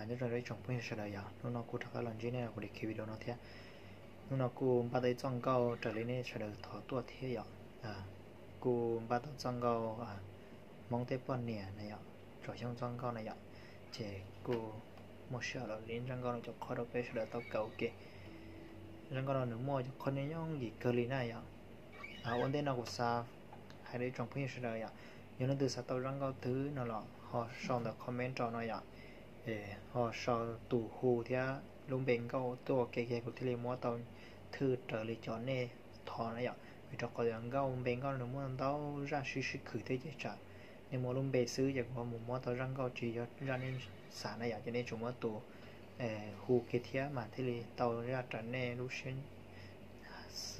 Nyob zoo ib tsoom phooj ywg sawv daws yom, hnub no kuj rov qab los ntsib nej kuv li khi video no thiab. Hnub no kuj npaj tau ib txoj nkauj raws li nej sawv daws thov tuaj thiab yom. Kuj npaj tau txoj nkauj Hmoob tej poj niam na yom, tsoom xyoo txoj nkauj na yom. Ces kuj muaj sij hawm los li zaj nkauj no cov qhov rau peb sawv daws tau kawm ua ke. Zaj nkauj no nws muaj cov qhov nyob yooj yim kawg li na yom. Ua ntej no kuv xav hais rau ib tsoom phooj ywg sawv daws yom, yog leej twg xav tau zaj nkauj twg no los ho sau ntawm comment rau no yom. Ho sau tus hu thiab lub npe nkauj tuaj ua ke, kuv thiaj li muab tau thwj raws li cov nej thov na yom. Vim rau qhov tias nkauj npe nkauj nws muaj ntau zaj sib sib khwm thiab ces tsam nej muab lub npe xwb ces kuv mus muab tau zaj nkauj tsis yog zaj nej xav na yom, ces nej tsum muab tus hu kiag thiab mas thiaj li tau zaj raws nej lub siab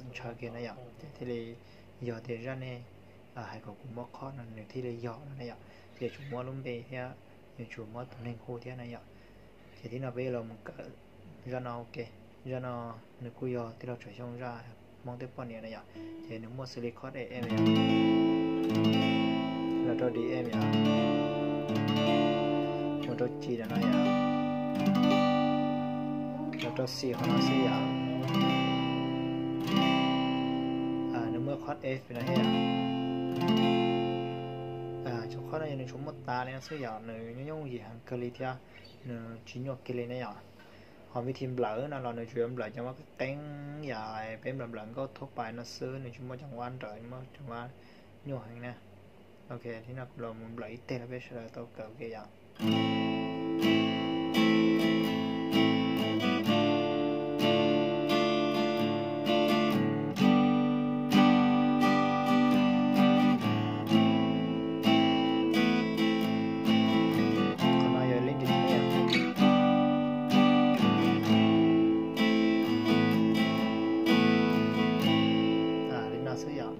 ntshaw kiag na yom, ces thiaj li yog tias zaj nej hais kom kuv muab qhov no nws thiaj li yog no na yom. Ces tsum muab lub npe thiab yuav tsum muab tus neeg hu thiab na yom. Ces tib no peb los mus kawm zaj no ua ke. Zaj no nws kuj yog tij laug Tsuam Xyooj zaj Hmoob tej poj niam na yom. Ces nws muaj xws li chord E F yom, los rau D F yom, mus rau G no yom, los rau C qhov no xwb yom. Nws muaj chord F no thiab yom. Cov chord no yog nws tsuas muaj tas li no xwb yom, nws nyob yooj yim heev kawg li thiab nws tsis nyuaj kiag li na yom. Ho vib thi nplawm no los nws tsuas yuav nplawm cov mab qeeb qeeb yom, peb nplawm nplawm nkauj thuab pais no xwb, nws tsis muaj cov mab nrawm, muaj cov mab nyuaj heev na. Ok, tib no kuv los mus nplawm ib teg rau peb sawv daws tau kawm ua ke yom. Qhov no yog leb ntsis thiab. Li no xwb yom.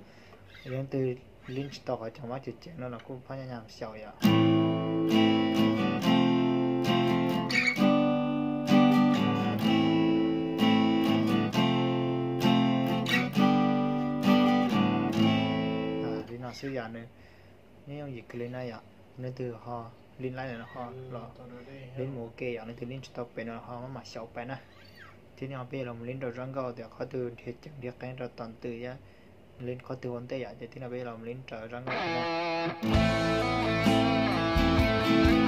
Yog leej twg leb tsis tau qhov cov mab ceev ceev no los kuj pab nyab nyab xyaum yom. Li no xwb yom, nws nyob yooj yim kawg li na yom. Leej twg ho leb laib no ho los leb mus ua ke yom, leej twg leb tsis tau pem no ho maj mam xyaum pais na. Tib no peb los mus leb rau zaj nkauj tias qhov twg dhia ceev dhia qeeb rau tom ntej thiab, leb qhov twg ua ntej yom, ces tib no peb los mus leb rau zaj nkauj no.